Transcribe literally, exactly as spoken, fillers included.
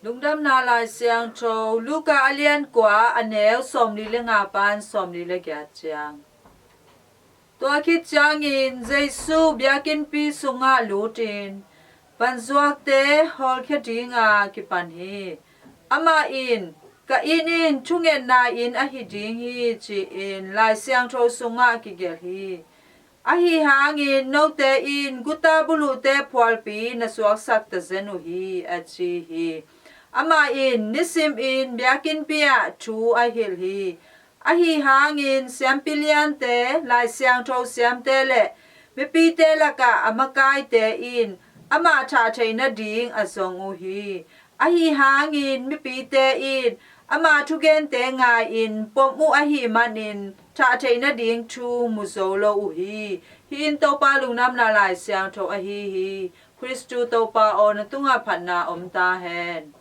Lungdamna Lai Siangtho, Luka a lian kua, a neu sawmli le nga pan sawmli le giat ciang. Tua khit ciangin Jesu biakinnpi sungah lutin vanzuakte hawlkhia dinga kipan hi. Amah in, "Ka inn in thungetna inn ahi ding hi," ci-in Lai Siangtho sungah kigelh hi. Ahi hangin note in guta buluhte phualpi na suaksak tazen uh hi, a ci hi. Amah in nisimin biakinnpi ah thu a hilh hi. Ahi hangin siampi liante, Lai Siangtho siamte le mipite lakah a makaite in amah thah theih nading a zong uh hi. Ahi hangin mipite in ama thugente ngai-in pom uh ahih manin thah theih nading thu mu zo lo uh hi. Hih in Topa Lungdamna Lai Siangtho ahi hi. Khristu Topa aw, na tungah phatna om ta hen.